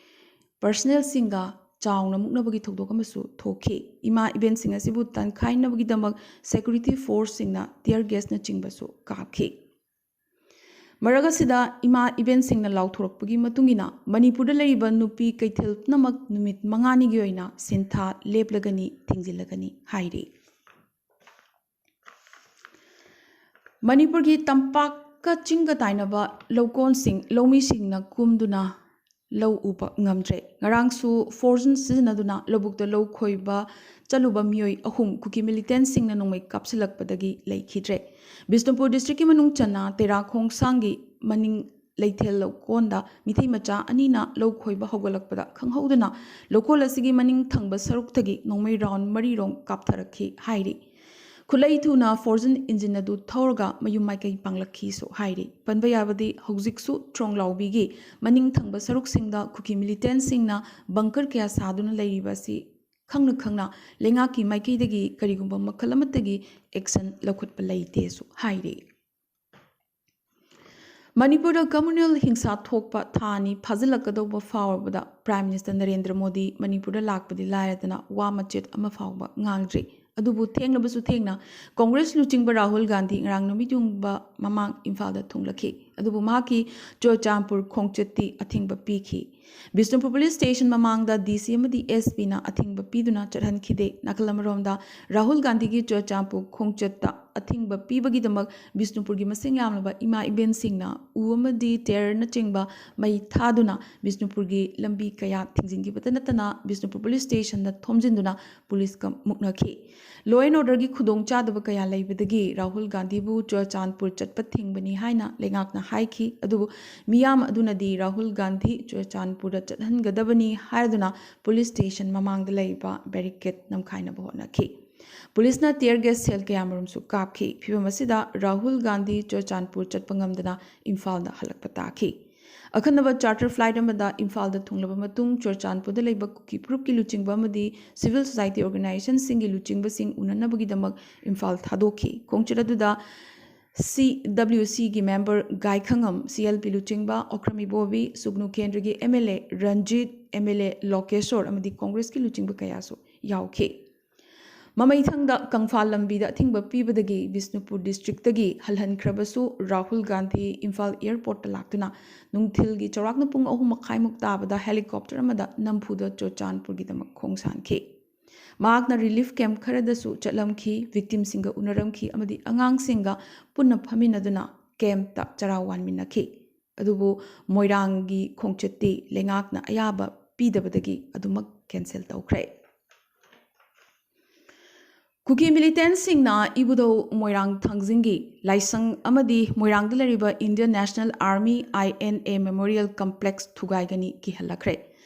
ꯄꯔꯁꯅꯦꯜꯁꯤꯡꯒ ꯆꯥꯎꯅ ꯃꯨꯛꯅꯕꯒꯤ ꯊꯧꯗꯣꯛ ꯑꯃꯁꯨ ꯊꯣꯛꯈꯤ꯫ ꯏꯃꯥ ꯏꯕꯦꯟꯁꯤꯡ ꯑꯁꯤꯕꯨ ꯇꯥꯟꯈꯥꯏꯅꯕꯒꯤꯗꯃꯛ ꯁꯦꯀ꯭ꯌꯨꯔꯤꯇꯤ ꯐꯣꯔꯁꯁꯤꯡꯅ ꯇꯤꯌꯔ ꯒꯦꯁꯅꯆꯤꯡꯕꯁꯨ ꯀꯥꯞꯈꯤ꯫ ꯃꯔꯛ ꯑꯁꯤꯗ ꯏꯃꯥ ꯏꯕꯦꯟꯁꯤꯡꯅ ꯂꯥꯎꯊꯣꯔꯛꯄꯒꯤ ꯃꯇꯨꯡ ꯏꯟꯅ ꯃꯅꯤꯄꯨꯔꯗ ꯂꯩꯔꯤꯕ ꯅꯨꯄꯤ ꯀꯩꯊꯦꯜ ꯄꯨꯝꯅꯃꯛ ꯅꯨꯃꯤꯠ ꯃꯉꯥꯅꯤꯒꯤ ꯑꯣꯏꯅ ꯁꯤꯟꯊꯥ ꯂꯦꯞꯂꯒꯅꯤ, ꯊꯤꯡꯖꯤꯜꯂꯒꯅꯤ ꯍꯥꯏꯔꯤ꯫ ꯃꯅꯤꯄꯨꯔꯒꯤ ꯇꯝꯄꯥꯛꯀ ꯆꯤꯡꯒ ꯇꯥꯏꯅꯕ ꯂꯧꯀꯣꯟꯁꯤꯡ ꯂꯧꯃꯤꯁꯤꯡꯅ ꯀꯨꯝꯗꯨꯅ ꯂꯧ ꯎꯕ ꯉꯝꯗ꯭ꯔꯦ꯫ ꯉꯔꯥꯡꯁꯨ ꯐꯣꯔꯖꯟ ꯁꯤꯖꯤꯟꯅꯗꯨꯅ ꯂꯧꯕꯨꯛꯇ ꯂꯧ ꯈꯣꯏꯕ ꯆꯠꯂꯨꯕ ꯃꯤꯑꯣꯏ ꯑꯍꯨꯝ ꯀꯨꯀꯤ ꯃꯤꯂꯤꯇꯦꯟꯁꯤꯡꯅ ꯅꯣꯡꯃꯩ ꯀꯥꯞꯁꯤꯜꯂꯛꯄꯗꯒꯤ ꯂꯩꯈꯤꯗ꯭ꯔꯦ꯫ ꯕꯤꯁꯅꯨꯄꯨꯔ ꯗꯤꯁꯇ꯭ꯔꯤꯛꯀꯤ ꯃꯅꯨꯡ ꯆꯟꯅ ꯇꯦꯔꯥ ꯈꯣꯡꯁꯥꯡꯒꯤ ꯃꯅꯤꯡ ꯂꯩꯊꯦꯜ ꯂꯧꯀꯣꯟꯗ ꯃꯤꯇꯩ ꯃꯆꯥ ꯑꯅꯤꯅ ꯂꯧ ꯈꯣꯏꯕ ꯍꯧꯒꯠꯂꯛꯄꯗ ꯈꯪꯍꯧꯗꯅ ꯂꯧꯀꯣꯜ ꯑꯁꯤꯒꯤ ꯃꯅꯤꯡ ꯊꯪꯕ ꯁꯔꯨꯛꯇꯒꯤ ꯅꯣꯡꯃꯩ ꯔꯥꯎꯟ ꯃꯔꯤꯔꯣꯝ ꯀꯥꯞꯊꯔꯛꯈꯤ ꯍꯥꯏꯔꯤ꯫ ꯈꯨꯠꯂꯩ ꯊꯨꯅ ꯐꯣꯔꯖꯟ ꯏꯟꯖꯤꯟ ꯑꯗꯨ ꯊꯧꯔꯒ ꯃꯌꯨꯝ ꯃꯥꯏꯀꯩ ꯄꯥꯡꯂꯛꯈꯤꯁꯨ ꯍꯥꯏꯔꯤ꯫ ꯄꯟꯕ ꯌꯥꯕꯗꯤ ꯍꯧꯖꯤꯛꯁꯨ ꯊ꯭ꯔꯣꯡꯂꯥꯎꯕꯤꯒꯤ ꯃꯅꯤꯡ ꯊꯪꯕ ꯁꯔꯨꯛꯁꯤꯡꯗ ꯀꯨꯀꯤ ꯃꯤꯂꯤꯇꯦꯟꯁꯤꯡꯅ ꯕꯪꯀꯔ ꯀꯌꯥ ꯁꯥꯗꯨꯅ ꯂꯩꯔꯤꯕ ꯑꯁꯤ ꯈꯪꯅ ꯈꯪꯅ ꯂꯩꯉꯥꯛꯀꯤ ꯃꯥꯏꯀꯩꯗꯒꯤ ꯀꯔꯤꯒꯨꯝꯕ ꯃꯈꯜ ꯑꯃꯠꯇꯒꯤ ꯑꯦꯛꯁꯟ ꯂꯧꯈꯠꯄ ꯂꯩꯇꯦꯁꯨ ꯍꯥꯏꯔꯤ꯫ ꯃꯅꯤꯄꯨꯔꯗ ꯀꯝꯃꯨꯅꯦꯜ ꯍꯤꯡꯁꯥ ꯊꯣꯛꯄ ꯊꯥ ꯑꯅꯤ ꯐꯥꯖꯤꯜꯂꯛꯀꯗꯧꯕ ꯐꯥꯎꯔꯕꯗ ꯄ꯭ꯔꯥꯏꯝ ꯃꯤꯅꯤꯁꯇꯔ ꯅꯔꯦꯟꯗ꯭ꯔ ꯃꯣꯗꯤ ꯃꯅꯤꯄꯨꯔꯗ ꯂꯥꯛꯄꯗꯤ ꯂꯥꯏꯔꯗꯅ ꯋꯥ ꯃꯆꯦꯠ ꯑꯃ ꯐꯥꯎꯕ ꯉꯥꯡꯗ꯭ꯔꯤ꯫ ꯑꯗꯨꯕꯨ ꯊꯦꯡꯂꯕꯁꯨ ꯊꯦꯡꯅ ꯀꯣꯡꯒ꯭ꯔꯦꯁ ꯂꯨꯆꯤꯡꯕ ꯔꯥꯍꯨꯜ ꯒꯥꯟꯙꯤ ꯉꯔꯥꯡ ꯅꯨꯃꯤꯠ ꯌꯨꯡꯕ ꯃꯃꯥꯡ ꯏꯝꯐꯥꯜꯗ ꯊꯨꯡꯂꯛꯈꯤ꯫ ꯑꯗꯨꯕꯨ ꯃꯍꯥꯛꯀꯤ ꯆꯨꯔꯆꯥꯟꯄꯨꯔ ꯈꯣꯡꯆꯠꯇꯤ ꯑꯊꯤꯡꯕ ꯄꯤꯈꯤ꯫ ꯕꯤꯁꯅꯨꯄꯨꯔ ꯄꯨꯂꯤꯁ ꯁ꯭ꯇꯦꯁꯟ ꯃꯃꯥꯡꯗ ꯗꯤ ꯁꯤ ꯑꯃꯗꯤ ꯑꯦꯁ ꯄꯤꯅ ꯑꯊꯤꯡꯕ ꯄꯤꯗꯨꯅ ꯆꯠꯍꯟꯈꯤꯗꯦ꯫ ꯅꯥꯀꯜ ꯑꯃꯔꯣꯝꯗ ꯔꯥꯍꯨꯜ ꯒꯥꯟꯙꯤꯒꯤ ꯆꯨꯔꯆꯥꯟꯄꯨꯔ ꯈꯣꯡꯆꯠꯇ ꯑꯊꯤꯡꯕ ꯄꯤꯕꯒꯤꯗꯃꯛ ꯕꯤꯁꯅꯨꯄꯨꯔꯒꯤ ꯃꯁꯤꯡ ꯌꯥꯝꯂꯕ ꯏꯃꯥ ꯏꯕꯦꯟꯁꯤꯡꯅ ꯎ ꯑꯃꯗꯤ ꯇꯌꯔꯅꯆꯤꯡꯕ ꯃꯩ ꯊꯥꯗꯨꯅ ꯕꯤꯁꯅꯨꯄꯨꯔꯒꯤ ꯂꯝꯕꯤ ꯀꯌꯥ ꯊꯤꯡꯖꯤꯟꯈꯤꯕꯇ ꯅꯠꯇꯅ ꯕꯤꯁꯅꯨꯄꯨꯔ ꯄꯨꯂꯤꯁ ꯁ꯭ꯇꯦꯁꯟꯗ ꯊꯣꯝꯖꯤꯟꯗꯨꯅ ꯄꯨꯂꯤꯁꯀ ꯃꯨꯛꯅꯈꯤ꯫ Law and orderꯒꯤ ꯈꯨꯗꯣꯡꯆꯥꯗꯕ ꯀꯌꯥ ꯂꯩꯕꯗꯒꯤ ꯔꯥꯍꯨꯜ ꯒꯥꯟꯙꯤꯕꯨ ꯆꯨꯔꯆꯥꯟꯄꯨꯔ ꯆꯠꯄ ꯊꯤꯡꯕꯅꯤ ꯍꯥꯏꯅ ꯂꯩꯉꯥꯛꯅ ꯍꯥꯏꯈꯤ꯫ ꯑꯗꯨꯕꯨ ꯃꯤꯌꯥꯝ ꯑꯗꯨꯅꯗꯤ ꯔꯥꯍꯨꯜ ꯒꯥꯟꯙꯤ ꯆꯨꯔꯆꯥꯟꯄꯨꯔꯗ ꯆꯠꯍꯟꯒꯗꯕꯅꯤ ꯍꯥꯏꯗꯨꯅ ꯄꯨꯂꯤꯁ ꯁ꯭ꯇꯦꯁꯟ ꯃꯃꯥꯡꯗ ꯂꯩꯕ ꯕꯦꯔꯤꯀꯦꯗ ꯅꯝꯈꯥꯏꯅꯕ ꯍꯣꯠꯅꯈꯤ꯫ ꯄꯨꯂꯤꯁꯅ tear gas shell ꯀꯌꯥꯃꯔꯨꯝꯁꯨ ꯀꯥꯞꯈꯤ꯫ ꯐꯤꯚꯝ ꯑꯁꯤꯗ ꯔꯥꯍꯨꯜ ꯒꯥꯟꯙꯤ ꯆꯨꯔꯆꯥꯟꯄꯨꯔ ꯆꯠꯄ ꯉꯝꯗꯅ ꯏꯝꯐꯥꯜꯗ ꯍꯜꯂꯛꯄ ꯇꯥꯈꯤ꯫ ꯑꯈꯟꯅꯕ charter flight ꯑꯃꯗ ꯏꯝꯐꯥꯜꯗ ꯊꯨꯡꯂꯕ ꯃꯇꯨꯡ ꯆꯨꯔꯆꯥꯟꯄꯨꯔꯗ ꯂꯩꯕ ꯀꯨꯀꯤ ꯐꯨꯔꯨꯞꯀꯤ ꯂꯨꯆꯤꯡꯕ ꯑꯃꯗꯤ civil society organizationꯁꯤꯡꯒꯤ ꯂꯨꯆꯤꯡꯕꯁꯤꯡ ꯎꯅꯅꯕꯒꯤꯗꯃꯛ ꯏꯝꯐꯥꯜ ꯊꯥꯗꯣꯛꯈꯤ꯫ ꯈꯣꯡꯆꯠ ꯑꯗꯨꯗ ꯁꯤ ꯗꯕ꯭ꯂꯤꯎ ꯁꯤꯒꯤ ꯃꯦꯝꯕꯔ ꯒꯥꯏꯈꯉꯝ, ꯁꯤ ꯑꯦꯜ ꯄꯤ ꯂꯨꯆꯤꯡꯕ ꯑꯣꯀ꯭ꯔꯝ ꯏꯕꯣꯕꯤ, ꯁꯨꯒꯅꯨ ꯀꯦꯟꯗ꯭ꯔꯒꯤ M L A Ranjit, M L A Lokeshwar ꯑꯃꯗꯤ ꯀꯣꯡꯒ꯭ꯔꯦꯁꯀꯤ ꯂꯨꯆꯤꯡꯕ ꯀꯌꯥꯁꯨ ꯌꯥꯎꯈꯤ꯫ ꯃꯃꯩꯊꯪꯗ ꯀꯪꯐꯥꯜ ꯂꯝꯕꯤꯗ ꯑꯊꯤꯡꯕ ꯄꯤꯕꯗꯒꯤ ꯕꯤꯁꯅꯨꯄꯨꯔ ꯗꯤꯁꯇ꯭ꯔꯤꯛꯇꯒꯤ ꯍꯜꯍꯟꯈ꯭ꯔꯕꯁꯨ ꯔꯥꯍꯨꯜ ꯒꯥꯟꯙꯤ ꯏꯝꯐꯥꯜ ꯑꯦꯌꯔꯄꯣꯔꯠꯇ ꯂꯥꯛꯇꯨꯅ ꯅꯨꯡꯊꯤꯜꯒꯤ ꯆꯥꯎꯔꯥꯛꯅ ꯄꯨꯡ ꯑꯍꯨꯝ ꯃꯈꯥꯏꯃꯨꯛ ꯇꯥꯕꯗ helicopter ꯑꯃꯗ ꯅꯝꯐꯨꯗ ꯆꯨꯔꯆꯥꯟꯄꯨꯔꯒꯤꯗꯃꯛ ꯈꯣꯡꯁꯥꯟꯈꯤ꯫ ꯃꯍꯥꯛꯅ relief camp ꯈꯔꯗꯁꯨ ꯆꯠꯂꯝꯈꯤ, victimꯁꯤꯡꯒ ꯎꯅꯔꯝꯈꯤ ꯑꯃꯗꯤ ꯑꯉꯥꯡꯁꯤꯡꯒ ꯄꯨꯟꯅ ꯐꯝꯃꯤꯟꯅꯗꯨꯅ campꯇ ꯆꯔꯥ ꯋꯥꯟꯃꯤꯟꯅꯈꯤ꯫ ꯑꯗꯨꯕꯨ ꯃꯣꯏꯔꯥꯡꯒꯤ ꯈꯣꯡꯆꯠꯇꯤ ꯂꯩꯉꯥꯛꯅ ꯑꯌꯥꯕ ꯄꯤꯗꯕꯗꯒꯤ ꯑꯗꯨꯃꯛ cancel ꯇꯧꯈ꯭ꯔꯦ꯫ ꯀꯨꯀꯤ militantꯁꯤꯡꯅ ꯏꯕꯨꯙꯧ ꯃꯣꯏꯔꯥꯡ ꯊꯥꯡꯖꯤꯡꯒꯤ ꯂꯥꯏꯁꯪ ꯑꯃꯗꯤ ꯃꯣꯏꯔꯥꯡꯗ ꯂꯩꯔꯤꯕ Indian National Army, I N A, Memorial Complex ꯊꯨꯒꯥꯏꯒꯅꯤ ꯀꯤꯍꯜꯂꯛꯈ꯭ꯔꯦ꯫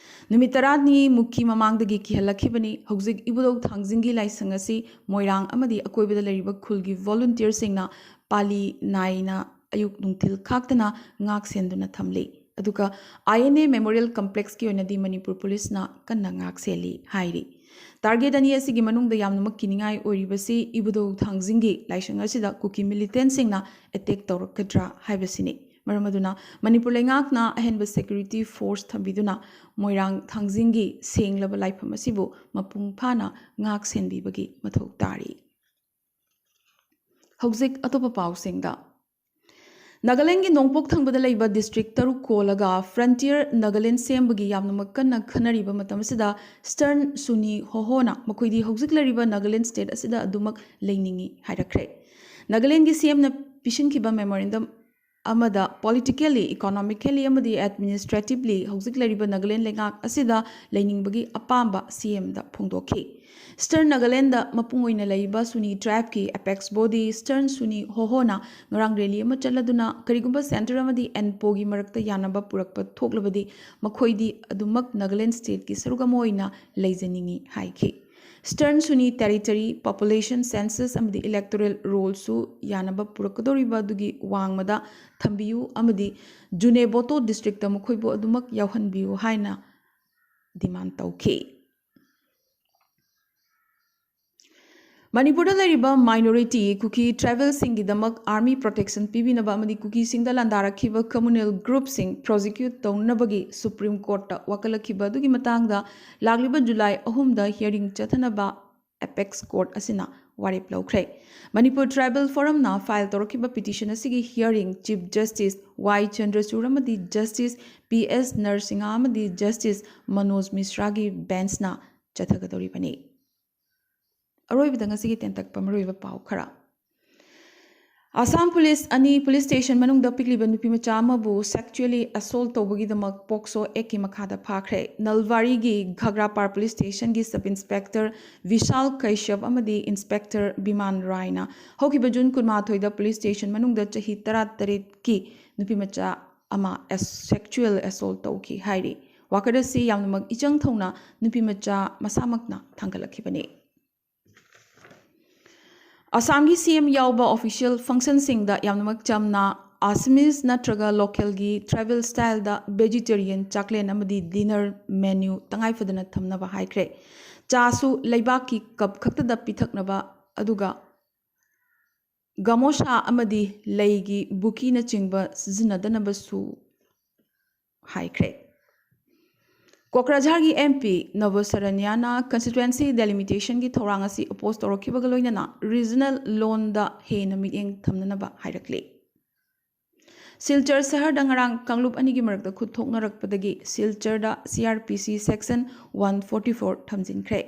ꯅꯨꯃꯤꯠ ꯇꯔꯥꯅꯤ ꯃꯨꯛꯀꯤ ꯃꯃꯥꯡꯗꯒꯤ ꯀꯤꯍꯜꯂꯛꯈꯤꯕꯅꯤ꯫ ꯍꯧꯖꯤꯛ ꯏꯕꯨꯙꯧ ꯊꯥꯡꯖꯤꯡꯒꯤ ꯂꯥꯏꯁꯪ ꯑꯁꯤ ꯃꯣꯏꯔꯥꯡ ꯑꯃꯗꯤ ꯑꯀꯣꯏꯕꯗ ꯂꯩꯔꯤꯕ ꯈꯨꯜꯒꯤ volunteerꯁꯤꯡꯅ ꯄꯥꯂꯤ ꯅꯥꯏꯅ ꯑꯌꯨꯛ ꯅꯨꯡꯊꯤꯜ ꯈꯥꯛꯇꯅ ꯉꯥꯛ ꯁꯦꯟꯗꯨꯅ ꯊꯝꯂꯤ꯫ ꯑꯗꯨꯒ I N A Memorial Complexꯀꯤ ꯑꯣꯏꯅꯗꯤ ꯃꯅꯤꯄꯨꯔ ꯄꯨꯂꯤꯁꯅ ꯀꯟꯅ ꯉꯥꯛ ꯁꯦꯜꯂꯤ ꯍꯥꯏꯔꯤ꯫ Target ꯑꯅꯤ ꯑꯁꯤꯒꯤ ꯃꯅꯨꯡꯗ ꯌꯥꯝꯅꯃꯛ ꯀꯤꯅꯤꯡꯉꯥꯏ ꯑꯣꯏꯔꯤꯕꯁꯤ ꯏꯕꯨꯙꯧ ꯊꯥꯡꯖꯤꯡꯒꯤ ꯂꯥꯏꯁꯪ ꯑꯁꯤꯗ ꯀꯨꯀꯤ militantꯁꯤꯡꯅ attack ꯇꯧꯔꯛꯀꯗ꯭ꯔꯥ ꯍꯥꯏꯕꯁꯤꯅꯤ꯫ ꯃꯔꯝ ꯑꯗꯨꯅ ꯃꯅꯤꯄꯨꯔ ꯂꯩꯉꯥꯛꯅ ꯑꯍꯦꯟꯕ security force ꯊꯝꯕꯤꯗꯨꯅ ꯃꯣꯏꯔꯥꯡ ꯊꯥꯡꯖꯤꯡꯒꯤ ꯁꯦꯡꯂꯕ ꯂꯥꯏꯐꯝ ꯑꯁꯤꯕꯨ ꯃꯄꯨꯡ ꯐꯥꯅ ꯉꯥꯛ ꯁꯦꯟꯕꯤꯕꯒꯤ ꯃꯊꯧ ꯇꯥꯔꯤ꯫ ꯍꯧꯖꯤꯛ ꯑꯇꯣꯞꯄ ꯄꯥꯎꯁꯤꯡꯗ꯫ ꯅꯥꯒꯥꯂꯦꯟꯒꯤ ꯅꯣꯡꯄꯣꯛ ꯊꯪꯕꯗ ꯂꯩꯕ district ꯇꯔꯨꯛ ꯀꯣꯜꯂꯒ frontier ꯅꯥꯒꯥꯂꯦꯟ ꯁꯦꯝꯕꯒꯤ ꯌꯥꯝꯅꯃꯛ ꯀꯟꯅ ꯈꯟꯅꯔꯤꯕ ꯃꯇꯝ ꯑꯁꯤꯗ Stern Sunee Hohoꯅ ꯃꯈꯣꯏꯗꯤ ꯍꯧꯖꯤꯛ ꯂꯩꯔꯤꯕ ꯅꯥꯒꯥꯂꯦꯟ state ꯑꯁꯤꯗ ꯑꯗꯨꯃꯛ ꯂꯩꯅꯤꯡꯏ ꯍꯥꯏꯔꯛꯈ꯭ꯔꯦ꯫ ꯅꯥꯒꯥꯂꯦꯟꯒꯤ C Mꯅ ꯄꯤꯁꯤꯟꯈꯤꯕ memorandum ꯑꯃꯗ politically, economically ꯑꯃꯗꯤ administratively ꯍꯧꯖꯤꯛ ꯂꯩꯔꯤꯕ ꯅꯥꯒꯥꯂꯦꯟ ꯂꯩꯉꯥꯛ ꯑꯁꯤꯗ ꯂꯩꯅꯤꯡꯕꯒꯤ ꯑꯄꯥꯝꯕ C Mꯗ ꯐꯣꯡꯗꯣꯛꯈꯤ꯫ Stern Nagalandꯗ ꯃꯄꯨꯡ ꯑꯣꯏꯅ ꯂꯩꯕ Sunee tribeꯀꯤ apex body Stern Sunee Hohoꯅ ꯉꯔꯥꯡ rally ꯑꯃ ꯆꯠꯂꯗꯨꯅ ꯀꯔꯤꯒꯨꯝꯕ centre ꯑꯃꯗꯤ ꯑꯦꯟꯄꯣꯒꯤ ꯃꯔꯛꯇ ꯌꯥꯅꯕ ꯄꯨꯔꯛꯄ ꯊꯣꯛꯂꯕꯗꯤ ꯃꯈꯣꯏꯗꯤ ꯑꯗꯨꯃꯛ ꯅꯥꯒꯥꯂꯦꯟ stateꯀꯤ ꯁꯔꯨꯛ ꯑꯃ ꯑꯣꯏꯅ ꯂꯩꯖꯅꯤꯡꯏ ꯍꯥꯏꯈꯤ꯫ Stern Sunee territory, population, census ꯑꯃꯗꯤ electoral rollꯁꯨ ꯌꯥꯅꯕ ꯄꯨꯔꯛꯀꯗꯧꯔꯤꯕ ꯑꯗꯨꯒꯤ ꯋꯥꯡꯃꯗ ꯊꯝꯕꯤꯌꯨ ꯑꯃꯗꯤ Zunheboto districtꯇ ꯃꯈꯣꯏꯕꯨ ꯑꯗꯨꯃꯛ ꯌꯥꯎꯍꯟꯕꯤꯌꯨ ꯍꯥꯏꯅ demand ꯇꯧꯈꯤ꯫ ꯃꯅꯤꯄꯨꯔꯗ ꯂꯩꯔꯤꯕ minority ꯀꯨꯀꯤ tribalꯁꯤꯡꯒꯤꯗꯃꯛ army protection ꯄꯤꯕꯤꯅꯕ ꯑꯃꯗꯤ ꯀꯨꯀꯤꯁꯤꯡꯗ ꯂꯥꯟꯗꯥꯔꯛꯈꯤꯕ communal groupꯁꯤꯡ prosecute ꯇꯧꯅꯕꯒꯤ Supreme Courtꯇ ꯋꯥꯀꯠꯂꯛꯈꯤꯕ ꯑꯗꯨꯒꯤ ꯃꯇꯥꯡꯗ ꯂꯥꯛꯂꯤꯕ ꯖꯨꯂꯥꯏ ꯑꯍꯨꯝꯗ hearing ꯆꯠꯊꯅꯕ apex court ꯑꯁꯤꯅ ꯋꯥꯔꯦꯞ ꯂꯧꯈ꯭ꯔꯦ꯫ ꯃꯅꯤꯄꯨꯔ Tribal Forumꯅ file ꯇꯧꯔꯛꯈꯤꯕ petition ꯑꯁꯤꯒꯤ hearing Chief Justice Y ꯆꯟꯗ꯭ꯔꯆꯨꯔ ꯑꯃꯗꯤ Justice P S ꯅꯔꯁꯤꯡꯍ ꯑꯃꯗꯤ Justice ꯃꯅꯣꯖ ꯃꯤꯁ꯭ꯔꯥꯒꯤ benchꯅ ꯆꯠꯊꯒꯗꯧꯔꯤꯕꯅꯤ꯫ ꯑꯔꯣꯏꯕꯗ ꯉꯁꯤꯒꯤ ꯇꯦꯟꯇꯛꯄ ꯃꯔꯨꯑꯣꯏꯕ ꯄꯥꯎ ꯈꯔ꯫ ꯑꯁꯥꯝ ꯄꯨꯂꯤꯁ ꯑꯅꯤ ꯄꯨꯂꯤꯁ ꯁ꯭ꯇꯦꯁꯟ ꯃꯅꯨꯡꯗ ꯄꯤꯛꯂꯤꯕ ꯅꯨꯄꯤ ꯃꯆꯥ ꯑꯃꯕꯨ sexually assault ꯇꯧꯕꯒꯤꯗꯃꯛ ꯄꯣꯛꯁꯣ ꯑꯦꯛꯀꯤ ꯃꯈꯥꯗ ꯐꯥꯈ꯭ꯔꯦ꯫ ꯅꯜꯕꯥꯔꯤꯒꯤ ꯘꯒ꯭ꯔꯥ ꯄꯥꯔ ꯄꯨꯂꯤꯁ ꯁ꯭ꯇꯦꯁꯟꯒꯤ ꯁꯕ ꯏꯟꯁꯄꯦꯛꯇꯔ ꯚꯤꯁꯥꯜ ꯀꯩꯁ꯭ꯌꯞ ꯑꯃꯗꯤ ꯏꯟꯁꯄꯦꯛꯇꯔ ꯕꯤꯃꯥꯟ ꯔꯥꯏꯅ ꯍꯧꯈꯤꯕ ꯖꯨꯟ ꯀꯨꯟꯃꯥꯊꯣꯏꯗ ꯄꯨꯂꯤꯁ ꯁ꯭ꯇꯦꯁꯟ ꯃꯅꯨꯡꯗ ꯆꯍꯤ ꯇꯔꯥꯇꯔꯦꯠꯀꯤ ꯅꯨꯄꯤ ꯃꯆꯥ ꯑꯃ ꯑꯦꯁ-, sexual assault ꯇꯧꯈꯤ ꯍꯥꯏꯔꯤ꯫ ꯋꯥꯀꯠ ꯑꯁꯤ ꯌꯥꯝꯅꯃꯛ ꯏꯆꯪ ꯊꯧꯅ ꯅꯨꯄꯤ ꯃꯆꯥ ꯃꯁꯥꯃꯛꯅ ꯊꯥꯡꯒꯠꯂꯛꯈꯤꯕꯅꯤ꯫ ꯑꯁꯥꯝꯒꯤ ꯁꯤ ꯑꯦꯝ ꯌꯥꯎꯕ ꯑꯣꯐꯤꯁꯤꯌꯦꯜ ꯐꯪꯁꯟꯁꯤꯡꯗ ꯌꯥꯝꯅꯃꯛ ꯆꯝꯅ Assamese ꯅꯠꯇ꯭ꯔꯒ ꯂꯣꯀꯦꯜꯒꯤ ꯇ꯭ꯔꯥꯏꯕꯦꯜ ꯁ꯭ꯇꯥꯏꯜꯗ vegetarian ꯆꯥꯛꯂꯦꯟ ꯑꯃꯗꯤ dinner menu ꯇꯉꯥꯏꯐꯗꯅ ꯊꯝꯅꯕ ꯍꯥꯏꯈ꯭ꯔꯦ꯫ ꯆꯥꯁꯨ ꯂꯩꯕꯥꯛꯀꯤ ꯀꯞ ꯈꯛꯇꯗ ꯄꯤꯊꯛꯅꯕ, ꯑꯗꯨꯒ ꯒꯃꯣꯁꯥ ꯑꯃꯗꯤ ꯂꯩꯒꯤ ꯕꯨꯀꯤꯅꯆꯤꯡꯕ ꯁꯤꯖꯤꯟꯅꯗꯅꯕꯁꯨ ꯍꯥꯏꯈ꯭ꯔꯦ꯫ ꯀꯣꯀ꯭ꯔꯥꯖꯥꯔꯒꯤ ꯑꯦꯝ ꯄꯤ ꯅꯕ ꯁꯔꯟꯌꯥꯅ constituency delimitationꯒꯤ ꯊꯧꯔꯥꯡ ꯑꯁꯤ oppose ꯇꯧꯔꯛꯈꯤꯕꯒ ꯂꯣꯏꯅꯅ regional ꯂꯣꯟꯗ ꯍꯦꯟꯅ ꯃꯤꯠꯌꯦꯡ ꯊꯝꯅꯅꯕ ꯍꯥꯏꯔꯛꯂꯤ꯫ ꯁꯤꯜꯆꯔ ꯁꯍꯔꯗ ꯉꯔꯥꯡ ꯀꯥꯡꯂꯨꯞ ꯑꯅꯤꯒꯤ ꯃꯔꯛꯇ ꯈꯨꯠ ꯊꯣꯛꯅꯔꯛꯄꯗꯒꯤ ꯁꯤꯜꯆꯔꯗ C R P C section one forty four ꯊꯝꯖꯤꯟꯈ꯭ꯔꯦ꯫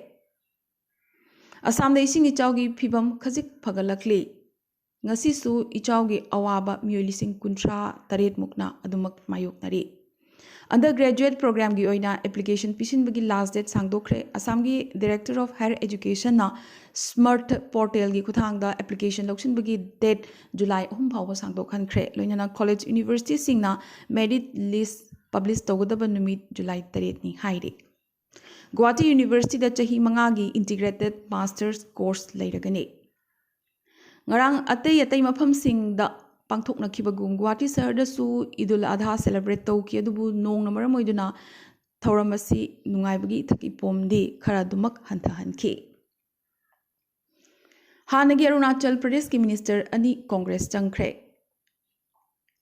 ꯑꯁꯥꯝꯗ ꯏꯁꯤꯡ ꯏꯆꯥꯎꯒꯤ ꯐꯤꯕꯝ ꯈꯖꯤꯛ ꯐꯒꯠꯂꯛꯂꯤ꯫ ꯉꯁꯤꯁꯨ ꯏꯆꯥꯎꯒꯤ ꯑꯋꯥꯕ ꯃꯤꯑꯣꯏ ꯂꯤꯁꯤꯡ ꯀꯨꯟꯊ꯭ꯔꯥ ꯇꯔꯦꯠ ꯃꯨꯛꯅ ꯑꯗꯨꯃꯛ ꯃꯥꯌꯣꯛꯅꯔꯤ꯫ Undergraduate programꯒꯤ ꯑꯣꯏꯅ application ꯄꯤꯁꯤꯟꯕꯒꯤ last date ꯁꯥꯡꯗꯣꯛꯈ꯭ꯔꯦ꯫ ꯑꯁꯥꯝꯒꯤ Director of Higher Educationꯅ smart portalꯒꯤ ꯈꯨꯠꯊꯥꯡꯗ application ꯂꯧꯁꯤꯟꯕꯒꯤ date July ꯑꯍꯨꯝ ꯐꯥꯎꯕ ꯁꯥꯡꯗꯣꯛꯍꯟꯈ꯭ꯔꯦ꯫ ꯂꯣꯏꯅꯅ college universityꯁꯤꯡꯅ merit list publish ꯇꯧꯒꯗꯕ ꯅꯨꯃꯤꯠ July ꯇꯔꯦꯠꯅꯤ ꯍꯥꯏꯔꯤ꯫ ꯒꯨꯋꯥꯍꯥꯇꯤ Universityꯗ ꯆꯍꯤ ꯃꯉꯥꯒꯤ integrated masters course ꯂꯩꯔꯒꯅꯤ꯫ ꯉꯔꯥꯡ ꯑꯇꯩ ꯑꯇꯩ ꯃꯐꯝꯁꯤꯡꯗ ꯄꯥꯡꯊꯣꯛꯅꯈꯤꯕꯒꯨꯝ ꯒꯨꯋꯥꯍꯥꯇꯤ ꯁꯍꯔꯗꯁꯨ ꯏꯗꯨꯜ ꯑꯙꯥ celebrate ꯇꯧꯈꯤ, ꯑꯗꯨꯕꯨ ꯅꯣꯡꯅ ꯃꯔꯝ ꯑꯣꯏꯗꯨꯅ ꯊꯧꯔꯝ ꯑꯁꯤ ꯅꯨꯡꯉꯥꯏꯕꯒꯤ ꯏꯊꯛ ꯏꯄꯣꯝꯗꯤ ꯈꯔ ꯑꯗꯨꯃꯛ ꯍꯟꯊꯍꯟꯈꯤ꯫ ꯍꯥꯟꯅꯒꯤ ꯑꯔꯨꯅꯥꯆꯜ ꯄ꯭ꯔꯗꯦꯁꯀꯤ minister ꯑꯅꯤ Congress ꯆꯪꯈ꯭ꯔꯦ꯫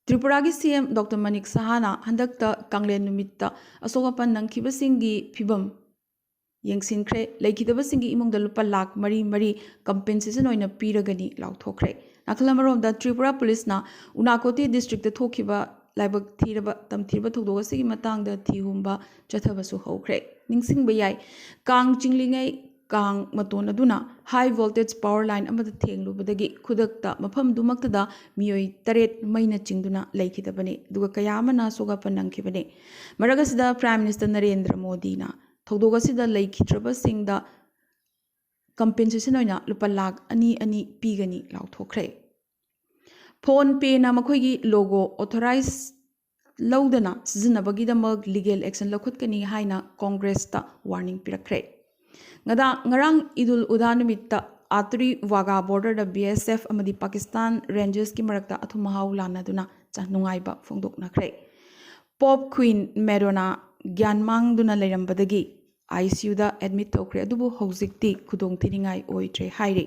ꯇ꯭ꯔꯤꯄꯨꯔꯥꯒꯤ C M Doctor ꯃꯅꯤꯛ ꯁꯍꯥꯅ ꯍꯟꯗꯛꯇ ꯀꯥꯡꯂꯦꯟ ꯅꯨꯃꯤꯠꯇ ꯑꯁꯣꯛ ꯑꯄꯟ ꯅꯪꯈꯤꯕꯁꯤꯡꯒꯤ ꯐꯤꯕꯝ ꯌꯦꯡꯁꯤꯟꯈ꯭ꯔꯦ꯫ ꯂꯩꯈꯤꯗꯕꯁꯤꯡꯒꯤ ꯏꯃꯨꯡꯗ ꯂꯨꯄꯥ ꯂꯥꯈ ꯃꯔꯤ ꯃꯔꯤ compensation ꯑꯣꯏꯅ ꯄꯤꯔꯒꯅꯤ ꯂꯥꯎꯊꯣꯛꯈ꯭ꯔꯦ꯫ ꯅꯥꯀꯜ ꯑꯃꯔꯣꯝꯗ ꯇ꯭ꯔꯤꯄꯨꯔꯥ ꯄꯨꯂꯤꯁꯅ ꯎꯅꯥꯀꯣꯇꯤ districtꯇ ꯊꯣꯛꯈꯤꯕ ꯂꯥꯏꯕꯛ ꯊꯤꯔꯕ, ꯇꯝꯊꯤꯔꯕ ꯊꯧꯗꯣꯛ ꯑꯁꯤꯒꯤ ꯃꯇꯥꯡꯗ ꯊꯤ ꯍꯨꯝꯕ ꯆꯠꯊꯕꯁꯨ ꯍꯧꯈ꯭ꯔꯦ꯫ ꯅꯤꯡꯁꯤꯡꯕ ꯌꯥꯏ, ꯀꯥꯡ ꯆꯤꯡꯂꯤꯉꯩ ꯀꯥꯡ ꯃꯇꯣꯟ ꯑꯗꯨꯅ high voltage power line ꯑꯃꯗ ꯊꯦꯡꯂꯨꯕꯗꯒꯤ ꯈꯨꯗꯛꯇ ꯃꯐꯝꯗꯨꯃꯛꯇꯗ ꯃꯤꯑꯣꯏ ꯇꯔꯦꯠ ꯃꯩꯅ ꯆꯤꯡꯗꯨꯅ ꯂꯩꯈꯤꯗꯕꯅꯤ, ꯑꯗꯨꯒ ꯀꯌꯥ ꯑꯃꯅ ꯁꯣꯛꯍꯠꯄ ꯅꯪꯈꯤꯕꯅꯤ꯫ ꯃꯔꯛ ꯑꯁꯤꯗ Prime Minister ꯅꯔꯦꯟꯗ꯭ꯔ ꯃꯣꯗꯤꯅ ꯊꯧꯗꯣꯛ ꯑꯁꯤꯗ ꯂꯩꯈꯤꯗ꯭ꯔꯕꯁꯤꯡꯗ compensation ꯑꯣꯏꯅ ꯂꯨꯄꯥ ꯂꯥꯈ ꯑꯅꯤ ꯑꯅꯤ ꯄꯤꯒꯅꯤ ꯂꯥꯎꯊꯣꯛꯈ꯭ꯔꯦ꯫ PhonePeꯅ ꯃꯈꯣꯏꯒꯤ logo authorize ꯂꯧꯗꯅ ꯁꯤꯖꯤꯟꯅꯕꯒꯤꯗꯃꯛ legal action ꯂꯧꯈꯠꯀꯅꯤ ꯍꯥꯏꯅ ꯀꯣꯡꯒ꯭ꯔꯦꯁꯇ warning ꯄꯤꯔꯛꯈ꯭ꯔꯦ꯫ ꯉꯗꯥ-, ꯉꯔꯥꯡ ꯏꯗꯨꯜ ꯎꯗꯥ ꯅꯨꯃꯤꯠꯇ ꯑꯇ꯭ꯔꯤ ꯋꯥꯒꯥ borderꯗ BSF ꯑꯃꯗꯤ Pakistan Rangersꯀꯤ ꯃꯔꯛꯇ ꯑꯊꯨꯝ ꯑꯍꯥꯎ ꯂꯥꯟꯅꯗꯨꯅ ꯆ-, ꯅꯨꯡꯉꯥꯏꯕ ꯐꯣꯡꯗꯣꯛꯅꯈ꯭ꯔꯦ꯫ Pope Queen Madonna ꯒ꯭ꯌꯥꯟ ꯃꯥꯡꯗꯨꯅ ꯂꯩꯔꯝꯕꯗꯒꯤ ICUꯗ admit ꯇꯧꯈ꯭ꯔꯦ, ꯑꯗꯨꯕꯨ ꯍꯧꯖꯤꯛꯇꯤ ꯈꯨꯗꯣꯡꯊꯤꯅꯤꯡꯉꯥꯏ ꯑꯣꯏꯗ꯭ꯔꯦ ꯍꯥꯏꯔꯤ꯫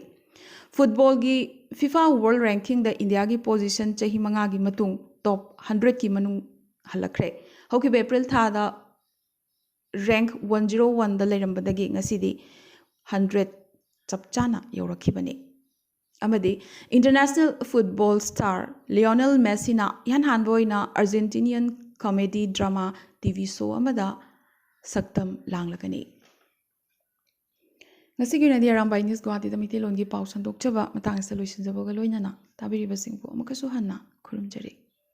Footballꯒꯤ FIFA World Rankingꯗ ꯏꯟꯗꯤꯌꯥꯒꯤ position ꯆꯍꯤ ꯃꯉꯥꯒꯤ ꯃꯇꯨꯡ top hundredꯀꯤ ꯃꯅꯨꯡ ꯍꯜꯂꯛꯈ꯭ꯔꯦ꯫ ꯍꯧꯈꯤꯕ April ꯊꯥꯗ rank one zero oneꯗ ꯂꯩꯔꯝꯕꯗꯒꯤ ꯉꯁꯤꯗꯤ hundred ꯆꯞ ꯆꯥꯅ ꯌꯧꯔꯛꯈꯤꯕꯅꯤ꯫ ꯑꯃꯗꯤ international football star Lionel Messiꯅ ꯏꯍꯥꯟ ꯍꯥꯟꯕ ꯑꯣꯏꯅ Argentinian comedy drama TV show ꯑꯃꯗ ꯁꯛꯇꯝ ꯂꯥꯡꯂꯒꯅꯤ꯫ ꯉꯁꯤꯒꯤ ꯑꯣꯏꯅꯗꯤ ꯑꯔꯥꯝꯕꯥꯏ ꯅ꯭ꯌꯨꯁ ꯒꯨꯋꯥꯍꯥꯇꯤꯗ ꯃꯩꯇꯩꯂꯣꯟꯒꯤ ꯄꯥꯎ ꯁꯟꯗꯣꯛꯆꯕ ꯃꯇꯥꯡ ꯑꯁꯤꯗ ꯂꯣꯏꯁꯤꯟꯖꯕꯒ ꯂꯣꯏꯅꯅ ꯇꯥꯕꯤꯔꯤꯕꯁꯤꯡꯕꯨ ꯑꯃꯨꯛꯀꯁꯨ ꯍꯟꯅ ꯈꯨꯔꯨꯝꯖꯔꯤ꯫